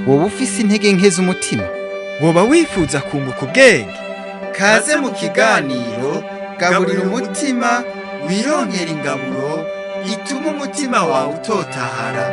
Woba ufise intege nke z'umutima, woba wifuza kunguka ubwenge. Kaze mu kiganiro Gaburira Umutima, wironkera ingaburo ituma umutima wawe utotahara.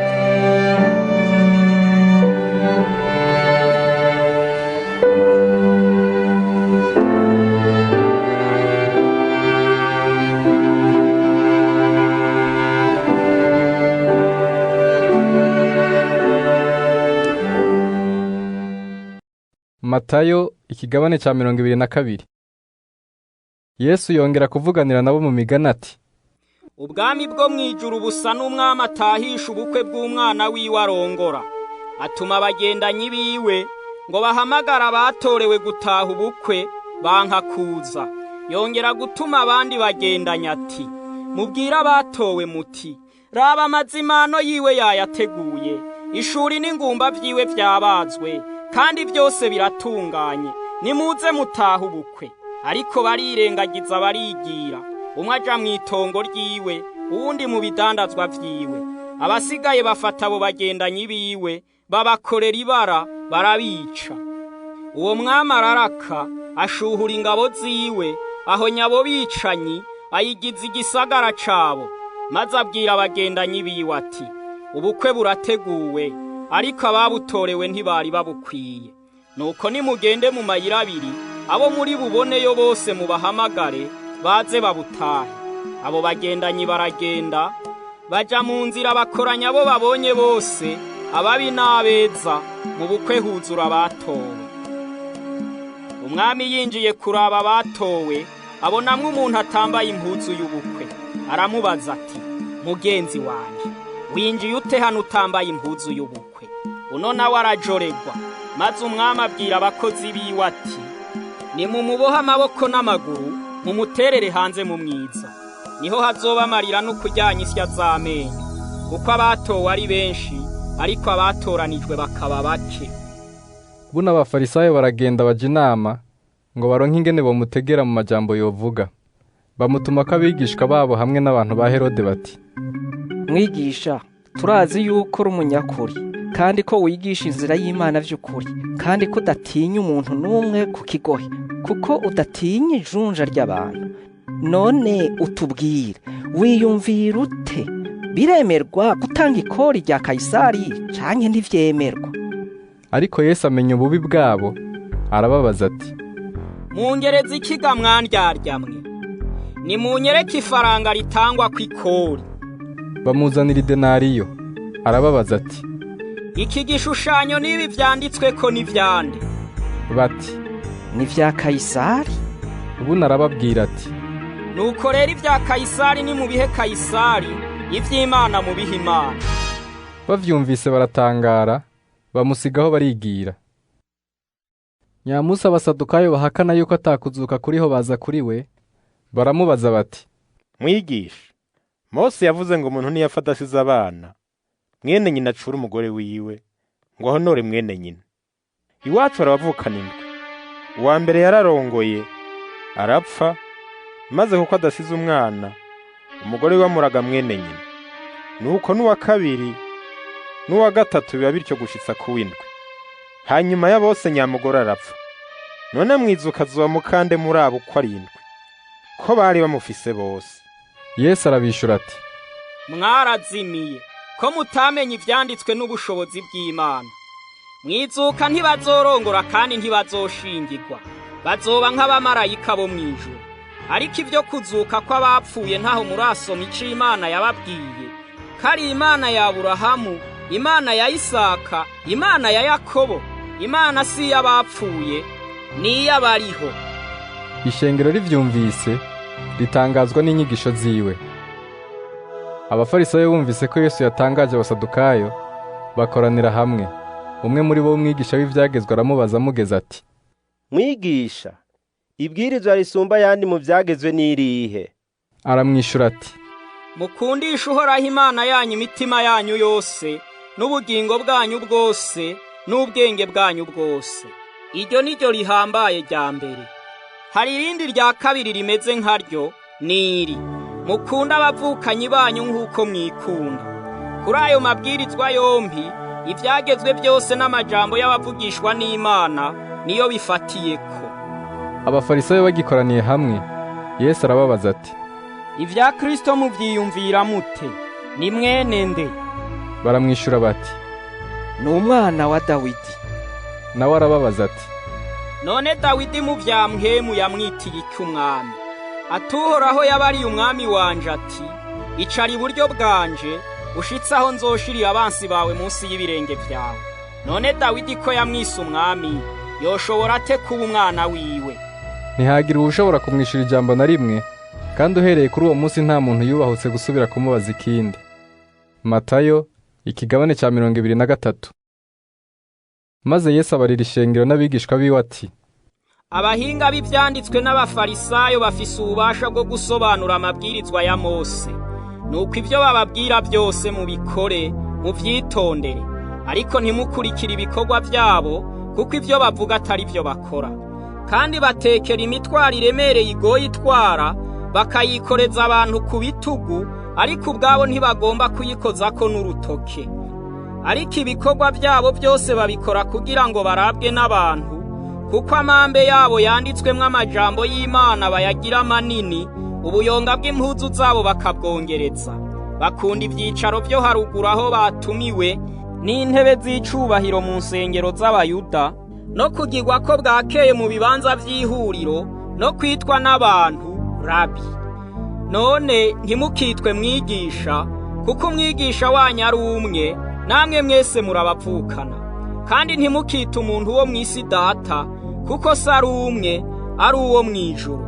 Matayo ikigabane ca 22. Yesu yongera kuvuganira nabo mu migani ati: Ubwami bwo mwijuru busa n'umwami atahisha ubukwe bw'umwana wiwe arongora. Atuma abagendanyi biwe ngo bahamagara abatorewe gutaha ubukwe, banka kuza. Yongera gutuma abandi bagendanya ati: mubwire abatowe muti, raba amazimano yiwe yayateguye, ishuri n'ingumba vyiwe vyabazwe, kandi byose biratunganye, nimuze mutaha ubukwe. Ariko barirengagiza barigira, umwe aja mw'itongo ryiwe, uwundi mu bidandazwa vyiwe. Abasigaye bafata abo bagendanyi biwe, babakorera ibara, barabica. Uwo mwami araraka, ashuhura ingabo ziwe, ahonya abo bicanyi, ayigiza igisagara cabo. Maze abwira abagendanyi biwe ati: ubukwe burateguwe, ariko ababutorewe ntibari babukwiye. Nuko nimugende mu mayira abiri, abo muri buboneyo bose mubahamagare, baze babutahe. Abo bagendanyi baragenda, baja mu nzira bakoranya abo babonye bose, ababi n'abeza, mu bukwe huzura abatowe. Umwami yinjiye kuraba abatowe, abonamwo umuntu atambaye impuzu y'ubukwe. Aramubaza ati: mugenzi wanje, winjiye ute hano utambaye impuzu y'ubukwe? Uno nawe arajoregwa. Maze umwami abwira abakozi biwe ati: nimumubohe amaboko n'amaguru, mumuterere hanze mu mwiza. Niho hazoba amarira no kuryanya isya z'amenyo, kuko abatowe ari benshi, ariko abatoranijwe bakaba bake. Buno abafarisayo baragenda baja inama ngo baronke ingene bomutegera mu majambo yovuga. Bamutumako abigishwa babo hamwe n'abantu ba Herode bati: Mwigisha, turazi yuko uri umunyakuri, kandi ko wigisha inzira y'Imana vy'ukuri, kandi ko udatinya umuntu n'umwe ku kigohe, kuko udatinya ijunja ry'abantu. None utubwire, wiyumvira ute? Biremerwa gutanga ikori rya Kayisari canke ntivyemerwa? Ariko Yesu amenya ububi bwabo, arababaza ati: Mungereza ikiga mwandyarya-mwe? Nimunyereke ifaranga ritangwa kw'ikori. Bamuzanira idenariyo. Arababaza ati: Iki gishushanyo n'ibi vyanditsweko ni vyande? Bati: Ni vya Kayisari. Ubundi arababwira ati: Nuko rero ivya Kayisari ni mubihe Kayisari, ivy'Imana mubihe Imana. Bavyumvise baratangara, bamusigaho barigira. Nyamusi abasadukayo bahakana yuko atakuzuka kuriho baza kuri we, baramubaza bati: Mwigisha, Mose yavuze ngo umuntu niyapfa adasize abana, mwene nyina acure umugore wiwe, ngo ahonore mwene nyina. Iwacu arabavukana indwi. Uwa mbere yararongoye, arapfa, maze kuko adasize umwana, umugore we amuraga mwene nyina. Nuko n'uwa kabiri n'uwa gatatu biba bityo gushitsa ku w'indwi. Hanyuma ya bose nyamugore arapfa. None mwizuka azoba mukande muri abo uko ari indwi, ko bari bamufise bose. Yesu arabishura ati: Mwarazimiye, ko mutamenye ivyanditswe n'ubushobozi bw'Imana. Mwizuka ntibazorongora kandi ntibazoshingirwa, bazoba nk'abamarayika bo mwijuru. Ariko ivyo kuzuka kw'abapfuye ntaho murasoma ico Imana yababwiye, ko ari Imana ya Aburahamu, Imana ya Isaka, Imana ya Yakobo. Imana si iy'abapfuye, ni iy'abariho. Ishengero rivyumvise ritangazwa n'inyigisho ziwe. Abafarisayo bumvise ko Yesu yatangaje abasadukayo, bakoranira hamwe. Umwe muri bo umwigisha w'ivyagezwe aramubaza amugeza ati: Mwigisha, ibwirizwa risumba ayandi mu vyagezwe n'irihe? Aramwishura ati: Mukundisha Uhoraho Imana yanyu imitima yanyu yose, n'ubugingo bwanyu bwose, n'ubwenge bwanyu bwose. Iryo ni ryo rihambaye rya mbere. Hari irindi rya kabiri rimeze nkaryo, ni iri: mukunda abavukanyi banyu nk'uko mwikunda. Kuri ayo mabwirizwa yompi, ivyagezwe byose n'amajambo y'abavugishwa n'Imana niyo bifatiyeko. Abafarisayo bagikoraniye hamwe, Yesu arababaza ati: Ivya Kristo muvyiyumvira mute? Ni mwene nde? Baramwishura bati: Ni umwana wa Dawidi. Nawe arababaza ati: None Dawidi mu vya mpwemu yamwitiye iki umwami? Atuhoraho yabariye umwami wanje ati: Icara iburyo bwanje, ushitse aho nzoshirira abansi bawe munsi y'ibirenge vyawe. None Dawidi ko yamwise umwami, yoshobora ate kuba umwana wiwe? Ntihagira uwushobora kumwishura ijambo na rimwe, kandi uhereye kuri uwo munsi nta muntu yubahutse gusubira kumubaza ikindi. Matayo ikigabane cya 23. Maze Yesu abarira ishengero n'abigishwa biwe ati: Abahinga b'ivyanditswe n'abafarisayo bafise ububasha bwo gusobanura amabwirizwa ya Mose. Nuko ivyo bababwira byose mubikore, muvyitondere, ariko ntimukurikire ibikorwa vyabo, kuko ivyo bavuga atari vyo bakora. Kandi batekera imitwaro iremereye igoye itwara, bakayikoreza abantu ku bitugu, ariko ubwabo ntibagomba kuyikozako n'urutoke. Ariko ibikorwa byabo byose babikora kugira ngo barabwe n'abantu, kuko amambe yabo yanditswemwo amajambo y'Imana bayagira manini, ubuyonga bw'impuzu zabo bakabwongereza. Bakunda ivyicaro vyo haruguru aho batumiwe, n'intebe z'icubahiro mu nsengero z'Abayuda, no kugirwa ko bwakeye mu bibanza vy'ihuriro, no kwitwa n'abantu rabi. None ntimukitwe mwigisha, kuko umwigisha wanyu ari umwe, namwe mwese murabavukana. Kandi ntimukite umuntu wo mw'isi data, kuko se ari umwe, ari uwo mw'ijuru.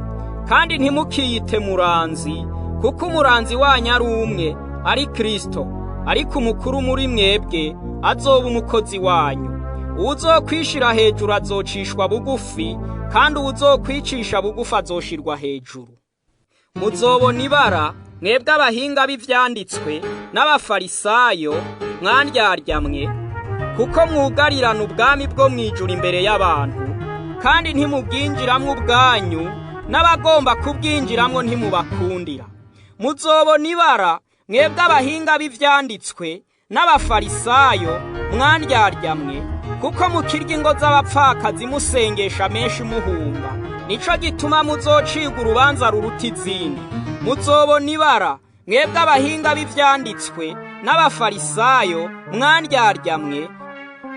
Kandi ntimukiyite muranzi, kuko umuranzi wanyu ari umwe, ari Kristo. Ariko umukuru muri mwebwe azoba umukozi wanyu. Uwuzokwishira hejuru azocishwa bugufi, kandi uwuzokwicisha bugufi azoshirwa hejuru. Muzobona ibara, mwebwe abahinga b'ivyanditswe n'abafarisayo, mwandyarya kuko mwugarirana ubwami bwo mw'ijuru imbere y'abantu, kandi ntimubwinjiramwo ubwanyu, n'abagomba kubwinjiramwo ntimubakundira. Muzobona ibara, mwebwe abahinga b'ivyanditswe n'abafarisayo, mwandyarya kuko mukirya ingo z'abapfakazi musengesha menshi muhumba. Nico gituma muzocigwa urubanza ruruta izindi. Muzobona ibara, mwebwe abahinga b'ivyanditswe n'abafarisayo, mwandyarya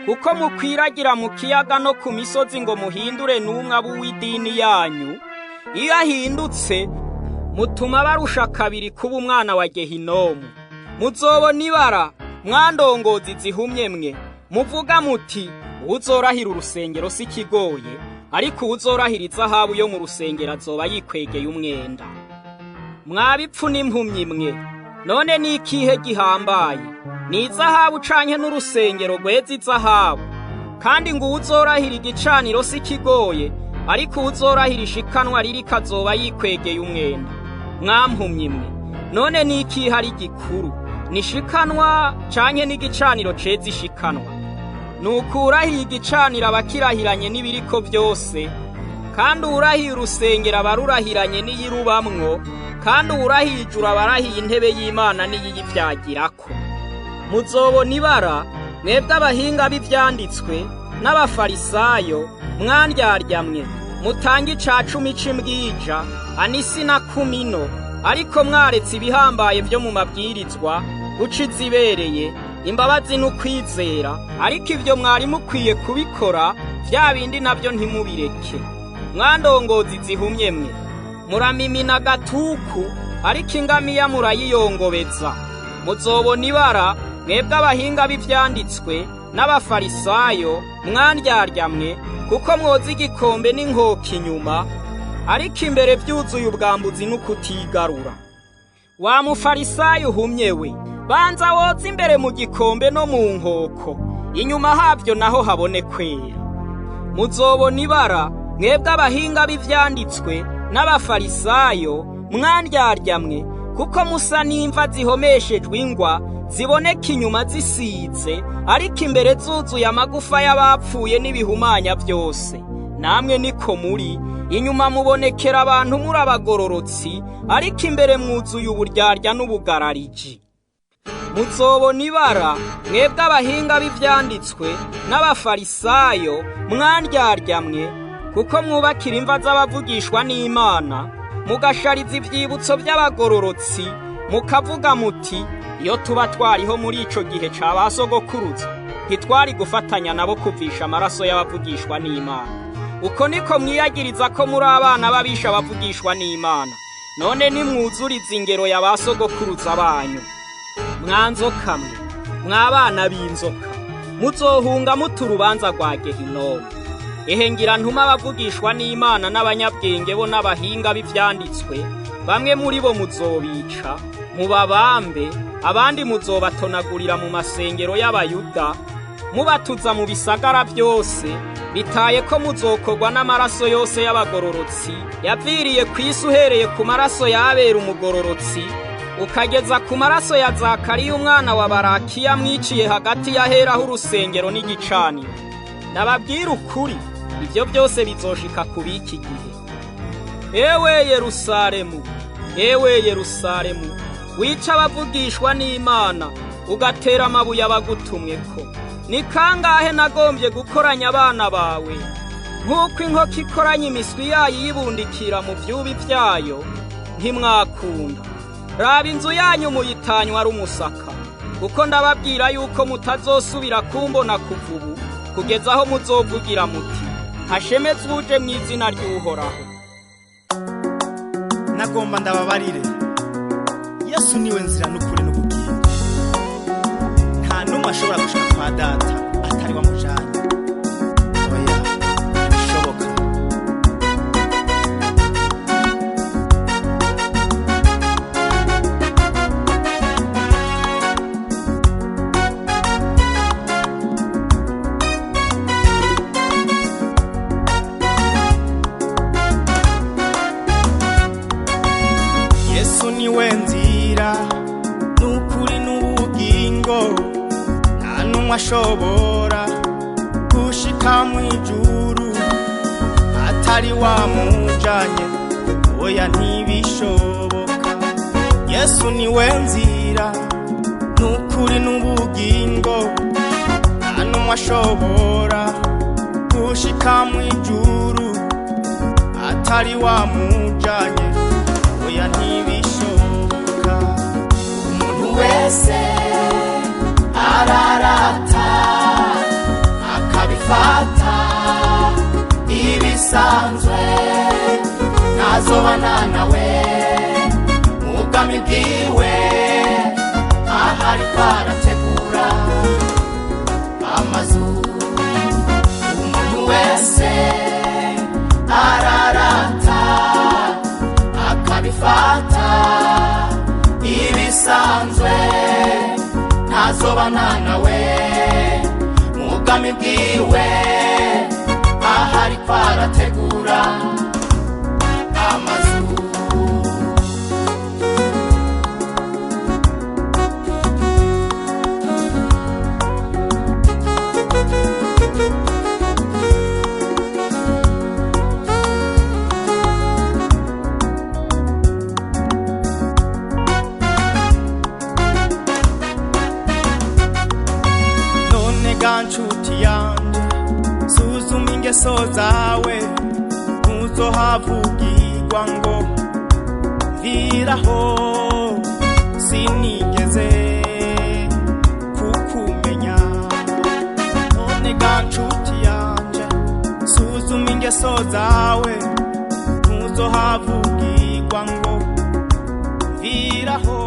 kuko mukwiragira mu kiyaga no ku misozi ngo muhindure n'umwe w'idini yanyu. Iyo ahindutse mutuma barusha kabiri kuba umwana wa Gehinomu. Muzobona ibara, mwandongozi zihumye mwe, muvuga muti: uwuzorahira urusengero si ikigoye, ariko uwuzorahira izahabu yo mu rusengero azoba yikwegeye umwenda. Mwabipfu n'impumyi mwe, none ni ikihe gihambaye? Ni izahabu canke n'urusengero rweza izahabu? Kandi ngo uwuzorahira igicaniro si ikigoye, ariko uwuzorahira ishikanwa ririko azoba yikwegeye umwenda. Mwampumyi mwe, none ni ikihe ari gikuru? Ni ishikanwa canke n'igicaniro ceza ishikanwa? Nuko uwurahiye igicaniro aba akirahiranye n'ibiriko byose, kandi uwurahiye urusengero aba arurahiranye n'iyirubamwo, kandi uwurahiye ijuru aba arahiye intebe y'Imana n'iyiyivyagirako. Muzobona ibara, mwebwe abahinga b'ivyanditswe n'abafarisayo, mwandyarya mwe, mutange ica cumi c'imbwija, anisi na kumino, ariko mwaretse ibihambaye vyo mu mabwirizwa, guca izibereye, imbabazi n'ukwizera. Ariko ivyo mwari mukwiye kubikora, vya bindi navyo ntimubireke. Mwandongozi zihumye mwe, muramimina gatuku, ariko ingamiya murayiyongobeza. Muzobona ibara, mwebwe abahinga b'ivyanditswe n'abafarisayo, mwandyarya mwe, kuko mwoza igikombe n'inkoko inyuma, ariko imbere vyuzuye ubwambuzi n'ukutigarura. Wa mufarisayo uhumye we, banza woze imbere mu gikombe no mu nkoko, inyuma havyo naho habone kwera. Muzobona ibara, mwebwe abahinga b'ivyanditswe n'abafarisayo, mwandyarya mwe, kuko musa n'imva zihomeshejwe ingwa, Ziboneka inyuma zisize, ariko imbere zuzuye amagufa y'abapfuye n'ibihumanya byose. Namwe niko muri, inyuma mubonekera abantu muri abagororotsi, ariko imbere mwuzuye uburyarya n'ubugarariji. Muzobona ibara, mwebwe abahinga b'ivyanditswe n'abafarisayo, mwandyarya mwe, kuko mwubakira imva z'abavugishwa n'Imana, mugashariza ivyibutso by'abagororotsi, mukavuga muti: iyo tuba twariho muri ico gihe ca ba sogokuruza, ntitwari gufatanya nabo kuvisha amaraso y'abavugishwa n'Imana. Uko niko mwiyagiriza ko muri abana b'abisha abavugishwa n'Imana. None nimwuzuriza ingero ya ba sogokuruza banyu. Mwanzoka mwe, mw'abana b'inzoka, muzohunga muta urubanza rwa Gehinomu. Ehe ngira ntume abavugishwa n'Imana n'abanyabwenge bo n'abahinga b'ivyanditswe, bamwe muri bo muzobica, mubabambe, abandi muzobatonagurira mu masengero y'Abayuda, mubatuza mu bisagara byose, bitaye ko muzokorwa n'amaraso yose y'abagororotsi, yaviriye ku isi uhereye ku maraso y'Abera umugororotsi, ukageza ku maraso ya Zakariya umwana wa Barakiya mwiciye hagati y'aheraho urusengero n'igicaniro. Nababwira ukuri, ibyo byose bizoshika ku b'iki gihe. Ewe Yerusalemu, ewe Yerusalemu, wica abavugishwa n'Imana, ugatera amabuye abagutumweko. Ni kangahe nagombye gukoranya abana bawe, nk'uko inkoko ikoranya imiswi yayo iyibundikira mu vyubi vyayo, ntimwakunda. Raba inzu yanyu muyitanywa ari umusaka, kuko ndababwira yuko mutazosubira kumbona kuva ubu, kugeza aho muzovugira muti: hashemezwe uje mu izina ry'Uhoraho. Nagomba ndababarire, Yesu niwe nzira n'ukuri n'ubugingo. Nta n'umwe ashobora gushika kwa Data atari wamujanye. Oya, ntibishoboka. Yesu niwe nzira n'ukuri n'ubugingo. Nta n'umwe ashobora gushika mu ijuru atari wamujanye. Oya, ntibishoboka. Yesu niwe nzira n'ukuri n'ubugingo. Nta n'umwe ashobora gushika mu ijuru atari wamujanye. Oya, ntibishoboka. Umuntu wese ararata akabifata ibisanzwe, ntazobana nawe mu bwami bwiwe, ahari kwarategura amazu. Umuntu wese ararata akabifata ibisanzwe, ntazobana nawe mu bwami bwiwe, ahari kwarategura amazu. None ga nshuti yanje, suzuma ingeso zawe, ntuzohavugirwa ngo mviraho sinigeze kukumenya. None ga nshuti yanje, suzuma ingeso zawe, ntuzohavugirwa ngo mviraho.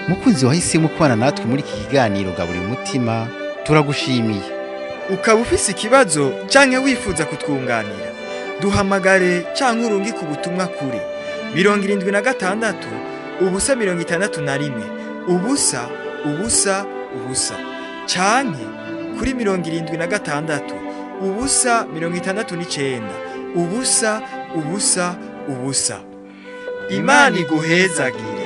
Mukunzi wahisemo kubana natwe muri iki kiganiro Gaburira Umutima, turagushimiye. Ukaba ufise ikibazo canke wifuza kutwunganira, Duhamagare canke urungike ubutumwa kuri 76 0 61 0 0 0 canke kuri 76 0 69 0 0 0. Imana iguhezagire.